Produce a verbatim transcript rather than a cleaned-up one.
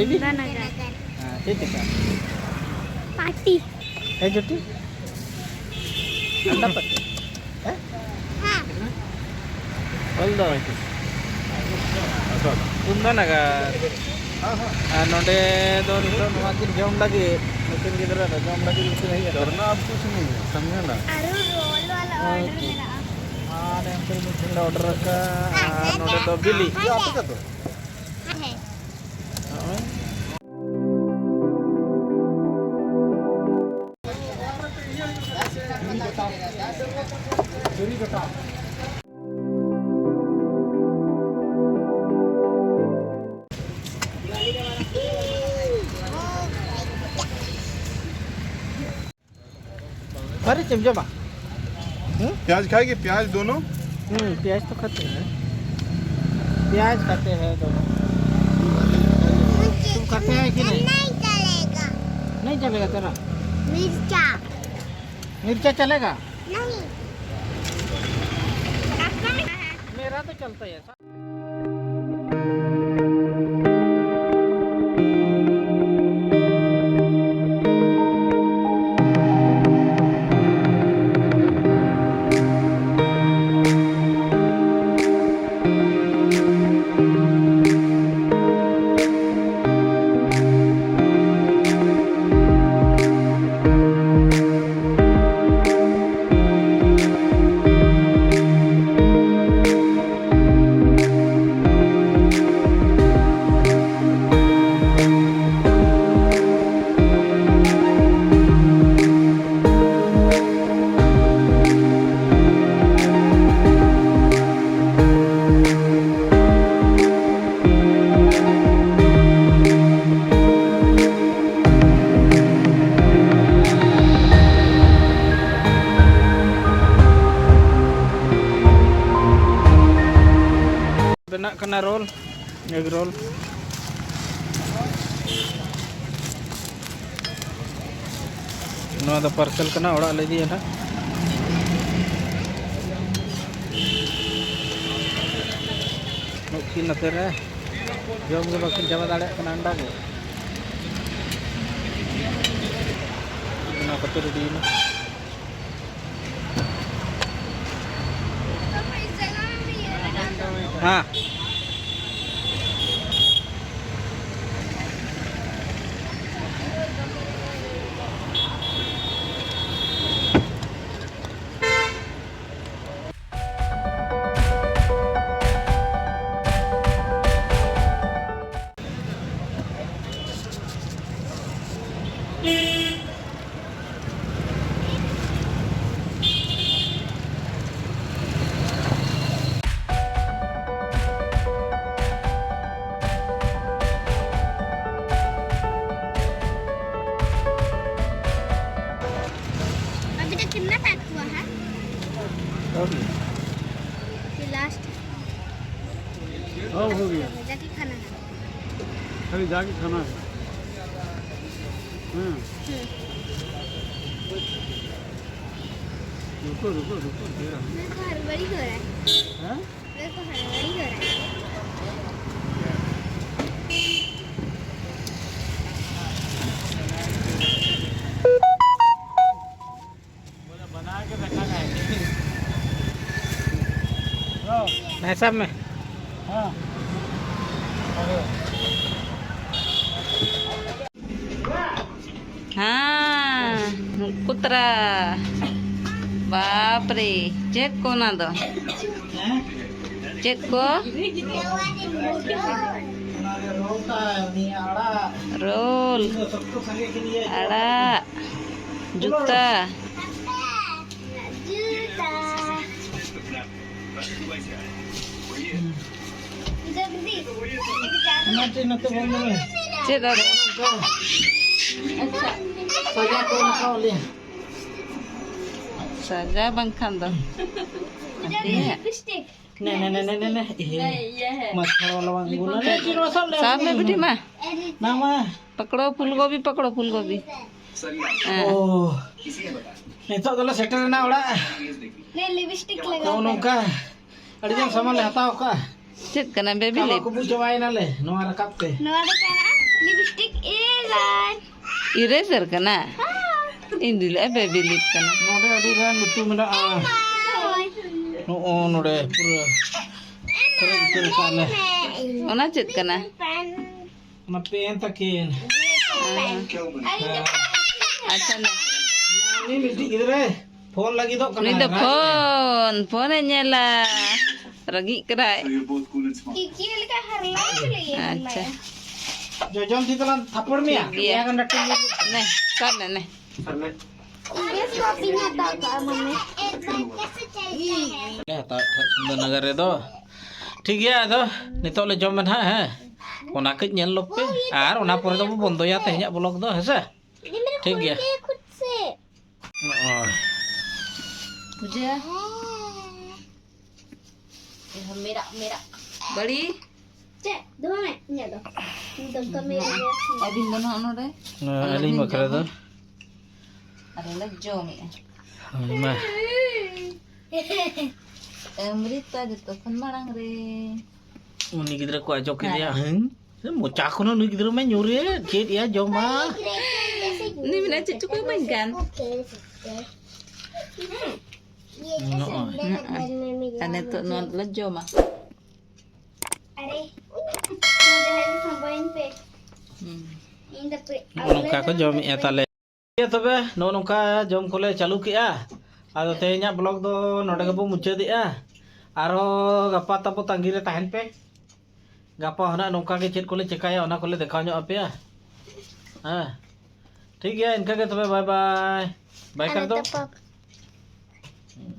ᱫᱟᱱᱟᱜᱟᱨ᱾ ᱦᱮᱸ, ᱪᱮᱫ ᱪᱤᱠᱟ? ᱯᱟᱨᱴᱤ᱾ ᱦᱮᱸ, ᱡᱩᱴᱤ? ᱟᱱᱰᱟ ᱯᱟᱨᱴᱤ? ᱦᱮᱸ? ᱦᱮᱸ᱾ ᱚᱞ ᱫᱚ? ᱛᱩᱢᱫᱟᱱᱟᱜᱟᱨ᱾ ᱟᱨ ᱱᱚᱰᱮ ᱫᱚ ᱱᱤᱛᱚᱜ ᱱᱚᱣᱟ ᱠᱤᱱ ᱡᱚᱢ ᱞᱟᱹᱜᱤᱫ, ᱱᱩᱠᱤᱱ ᱜᱤᱫᱽᱨᱟᱹ ᱫᱚ ᱡᱚᱢ ᱞᱟᱹᱜᱤᱫ ᱠᱤᱱ ᱦᱮᱡ ᱟᱠᱟᱱᱟ᱾ ᱰᱚᱨᱱᱟ ᱟᱯ ᱠᱩᱪᱷ ᱱᱟᱦᱤ ᱦᱮ, ᱥᱟᱢᱡᱷᱟ ᱱᱟ? ᱟᱨᱚ ᱨᱳᱞ ᱣᱟᱞᱟ ᱚᱨᱰᱟᱨ ᱢᱮᱱᱟᱜᱼᱟ᱾ ᱟᱨ ᱱᱚᱰᱮ ᱫᱚ ᱵᱤᱞᱤ᱾ ᱦᱮᱸ᱾ अरे चमचमा। हम्म? प्याज खाएगी? प्याज दोनों? हम्म, प्याज तो खाते हैं। प्याज खाते हैं दोनों। तुम खाते हैं कि नहीं? नहीं चलेगा। नहीं चलेगा तेरा? मिर्चा। मिर्चा चलेगा? नहीं। मेरा तो चलता है। ᱵᱮᱱᱟᱜ ᱠᱟᱱᱟ ᱨᱳᱞ, ᱮᱜᱽ ᱨᱳᱞ᱾ ᱱᱚᱣᱟ ᱫᱚ ᱯᱟᱨᱥᱮᱞ ᱠᱟᱱᱟ, ᱚᱲᱟᱜ ᱞᱮ ᱤᱫᱤᱭᱟ ᱱᱟᱦᱟᱜ᱾ ᱱᱩᱠᱤᱱ ᱱᱚᱛᱮ ᱨᱮ᱾ ᱡᱚᱢ ᱜᱮ ᱵᱟᱹᱠᱤᱱ ᱪᱟᱵᱟ ᱫᱟᱲᱮᱭᱟᱜ ᱠᱟᱱᱟ ᱟᱱᱰᱟ ᱠᱚ᱾ ᱚᱱᱟ ᱠᱚᱛᱮ ᱨᱮᱰᱤᱭᱮᱱᱟ᱾ ᱦᱮᱸ᱾ अभी तक कितना पैक हुआ है? हो गया। ये लास्ट। हाँ, हो गया। जाके खाना है। अभी जाके खाना है। हाँ। हम्म। रुको, रुको, रुको, दे रहा हूँ। मेरे को हड़बड़ी हो रहा है। हाँ? मेरे को हड़बड़ी हो रहा है। बना के रखा है। भाई साहब में। हाँ। हाँ, ᱱᱩᱠᱩ ᱛᱟᱨᱟ᱾ ᱵᱟᱯ ᱨᱮ, ᱪᱮᱫ ᱠᱚ ᱚᱱᱟ ᱫᱚ? ᱪᱮᱫ ᱠᱚ? ᱨᱳᱞ᱾ ᱟᱲᱟᱜ᱾ ᱡᱩᱛᱟᱹ᱾ ᱪᱮᱫ ᱟᱫᱚ? ᱥᱟᱡᱟ ᱠᱚ ᱨᱟᱠᱟᱵ ᱞᱮᱭᱟ᱾ ᱥᱟᱡᱟ ᱵᱟᱝᱠᱷᱟᱱ ᱫᱚ᱾ ᱱᱮ, ᱱᱮ, ᱱᱮ, ᱱᱮ, ᱱᱮ, ᱱᱮ, ᱮ, ᱢᱟᱪᱷᱟ ᱣᱟᱞᱟ ᱵᱟᱝ ᱜᱩᱱᱟ᱾ ᱥᱟᱵ ᱢᱮ ᱵᱤᱴᱤ ᱢᱟ᱾ ᱱᱟ ᱢᱟ᱾ ᱯᱟᱠᱲᱚ ᱯᱷᱩᱞᱜᱳᱵᱤ, ᱯᱟᱠᱲᱚ ᱯᱷᱩᱞᱜᱳᱵᱤ᱾ ᱦᱮᱸ᱾ ᱳ᱾ ᱱᱤᱛᱚᱜ ᱫᱚᱞᱮ ᱥᱮᱴᱮᱨᱮᱱᱟ ᱚᱲᱟᱜ᱾ ᱞᱤᱯᱥᱴᱤᱠ ᱞᱟᱜᱟᱣ ᱱᱚᱜᱼᱚ ᱱᱚᱝᱠᱟ ᱟᱹᱰᱤᱜᱟᱱ ᱥᱟᱢᱟᱱ ᱞᱮ ᱦᱟᱛᱟᱣ ᱠᱟᱜᱼᱟ᱾ ᱪᱮᱫ ᱠᱟᱱᱟ? ᱵᱮᱵᱤ ᱠᱟᱵᱟ ᱞᱤᱯ? ᱠᱚᱵᱚ ᱪᱟᱵᱟᱭᱮᱱᱟ ᱞᱮ ᱱᱚᱣᱟ ᱨᱟᱠᱟᱵ ᱛᱮ᱾ ᱱᱚᱣᱟ ᱫᱚ ᱠᱟᱱᱟ ᱞᱤᱯᱥᱴᱤᱠ ᱤᱨᱮᱡᱟᱨ᱾ ᱤᱨᱮᱡᱟᱨ ᱠᱟᱱᱟ? ᱦᱮᱸ᱾ ᱤᱧ ᱫᱩᱧ ᱞᱟᱹᱭᱮᱫᱼᱟ ᱵᱮᱵᱤ ᱞᱤᱯ ᱠᱟᱱᱟ᱾ ᱱᱚᱰᱮ ᱟᱹᱰᱤ ᱜᱟᱱ ᱞᱩᱛᱩ ᱢᱮᱱᱟᱜᱼᱟ᱾ ᱦᱳᱭ᱾ ᱱᱚᱜᱼᱚ ᱱᱚᱰᱮ ᱯᱩᱨᱟᱹ ᱯᱮᱨᱮᱡ ᱩᱛᱟᱹᱨ ᱠᱟᱜ ᱞᱮ᱾ ᱚᱱᱟ ᱪᱮᱫ ᱠᱟᱱᱟ? ᱚᱱᱟ ᱯᱮᱱ ᱛᱟᱹᱠᱤᱱ᱾ ᱯᱮᱱ᱾ ᱟᱪᱪᱷᱟ, ᱱᱟ᱾ ᱩᱱᱤ ᱢᱤᱫᱴᱤᱡ ᱜᱤᱫᱽᱨᱟᱹ ᱯᱷᱳᱱ ᱞᱟᱹᱜᱤᱫᱚᱜ ᱠᱟᱱᱟ᱾ ᱩᱱᱤ ᱫᱚ ᱯᱷᱳᱱ, ᱯᱷᱳᱱᱮ ᱧᱮᱞᱟ᱾ ᱨᱟᱹᱜᱤᱜ ᱠᱟᱱᱟᱭ᱾ ᱠᱤᱠᱤ ᱞᱮᱠᱟ ᱦᱟᱨᱞᱟ ᱜᱮ ᱞᱟᱹᱭ ᱟᱪᱪᱷᱟ᱾ ᱡᱚᱡᱚᱢ ᱛᱤ ᱛᱟᱞᱟᱝ ᱛᱷᱟᱯᱚᱲ ᱢᱮᱭᱟ᱾ ᱴᱷᱤᱠ ᱜᱮᱭᱟ᱾ ᱯᱮᱭᱟ ᱜᱟᱱ ᱰᱟᱴᱟ ᱢᱮ᱾ ᱱᱮ, ᱥᱟᱵ ᱢᱮ, ᱱᱮ᱾ ᱤᱧ ᱫᱚ ᱥᱚᱯᱤᱧ ᱦᱟᱛᱟᱣ ᱠᱟᱜᱼᱟ, ᱢᱟᱢᱤ᱾ ᱞᱮ ᱦᱟᱛᱟᱣᱮᱫ ᱛᱟᱦᱮᱸᱫ ᱥᱩᱱᱫᱚᱨ ᱱᱚᱜᱚᱨ ᱨᱮᱫᱚ᱾ ᱴᱷᱤᱠ ᱜᱮᱭᱟ, ᱟᱫᱚ ᱱᱤᱛᱚᱜ ᱞᱮ ᱡᱚᱢᱟ ᱱᱟᱦᱟᱜ, ᱦᱮᱸ᱾ ᱚᱱᱟ ᱠᱟᱹᱡ ᱧᱮᱞ ᱞᱚᱜ ᱯᱮ᱾ ᱟᱨ ᱚᱱᱟ ᱯᱚᱨᱮ ᱫᱚᱵᱚ ᱵᱚᱱᱫᱚᱭᱟ ᱛᱮᱦᱮᱧᱟᱜ vlog ᱫᱚ, ᱦᱮᱸ ᱥᱮ? ᱴᱷᱤᱠ ᱜᱮᱭᱟ᱾ ᱱᱚᱜᱼᱚᱭ᱾ ᱯᱩᱡᱟ᱾ ᱢᱮᱨᱟᱜ, ᱢᱮᱨᱟᱜ᱾ ᱵᱟᱹᱲᱤ᱾ ᱪᱮᱫ? ᱫᱚᱦᱚ ᱢᱮ, ᱤᱧᱟᱹᱜ ᱫᱚ᱾ ᱤᱧ ᱫᱚ ᱠᱟᱹᱢᱤ ᱨᱮ᱾ ᱟᱹᱵᱤᱱ ᱫᱚ ᱱᱟᱦᱟᱜ ᱱᱚᱰᱮ᱾ ᱱᱚᱣᱟ ᱟᱹᱞᱤᱧ ᱵᱟᱠᱷᱨᱟ ᱫᱚ᱾ ᱟᱞᱮ ᱞᱮ ᱡᱚᱢᱮᱜᱼᱟ᱾ ᱦᱳᱭ ᱢᱟ᱾ ᱟᱢᱨᱤᱛᱟ ᱡᱚᱛᱚ ᱠᱷᱚᱱ ᱢᱟᱲᱟᱝ ᱨᱮ᱾ ᱩᱱᱤ ᱜᱤᱫᱽᱨᱟᱹ ᱠᱚ ᱟᱡᱚ ᱠᱮᱫᱮᱭᱟ, ᱦᱮᱸ᱾ ᱦᱮᱸ? ᱢᱚᱪᱟ ᱠᱷᱚᱱ ᱩᱱᱤ ᱜᱤᱫᱽᱨᱟᱹ ᱢᱟ ᱧᱩᱨᱮ ᱪᱮᱫ ᱮᱭᱟ ᱡᱚᱢᱟ᱾ ᱩᱱᱤ ᱢᱮᱱᱟ ᱪᱮᱫ ᱪᱚᱠᱚ ᱮᱢᱟᱹᱧ ᱠᱟᱱ᱾ ᱱᱚᱜᱼᱚᱭ᱾ ᱟᱨ ᱱᱤᱛᱚᱜ ᱱᱚᱣᱟ ᱫᱚᱞᱮ ᱡᱚᱢᱟ᱾ ᱟᱨᱮ, ᱡᱟᱦᱟᱸᱭ ᱜᱮ ᱥᱟᱢᱵᱟᱭᱤᱧ ᱯᱮ᱾ ᱦᱩᱸ᱾ ᱤᱧ ᱫᱚ ᱯᱮ-, ᱱᱚᱜᱼᱚ ᱱᱚᱝᱠᱟ ᱠᱚ ᱡᱚᱢᱮᱜᱼᱟ ᱛᱟᱞᱮ᱾ ᱴᱷᱤᱠ ᱜᱮᱭᱟ ᱛᱚᱵᱮ, ᱱᱚᱜᱼᱚ ᱱᱚᱝᱠᱟ ᱡᱚᱢ ᱠᱚᱞᱮ ᱪᱟᱹᱞᱩ ᱠᱮᱜᱼᱟ᱾ ᱟᱫᱚ ᱛᱮᱦᱮᱧᱟᱜ vlog ᱫᱚ ᱱᱚᱰᱮ ᱜᱮᱵᱚ ᱢᱩᱪᱟᱹᱫᱮᱜᱼᱟ᱾ ᱟᱨᱦᱚᱸ ᱜᱟᱯᱟ ᱛᱟᱵᱚ ᱛᱟᱺᱜᱤ ᱨᱮ ᱛᱟᱦᱮᱱ ᱯᱮ᱾ ᱜᱟᱯᱟ ᱦᱚᱸ ᱱᱟᱜ ᱱᱚᱝᱠᱟ ᱜᱮ ᱪᱮᱫ ᱠᱚᱞᱮ ᱪᱮᱠᱟᱭᱟ, ᱚᱱᱟ ᱠᱚᱞᱮ ᱫᱮᱠᱷᱟᱣ ᱧᱚᱜ ᱟᱯᱮᱭᱟ᱾ ᱦᱮᱸ, ᱴᱷᱤᱠ ᱜᱮᱭᱟ, ᱤᱱᱠᱟᱹ ᱜᱮ ᱛᱚᱵᱮ, bye bye᱾ Bye ᱠᱟᱨ ᱫᱚ᱾ ᱟᱞᱮ ᱫᱚ ᱯᱟᱯ-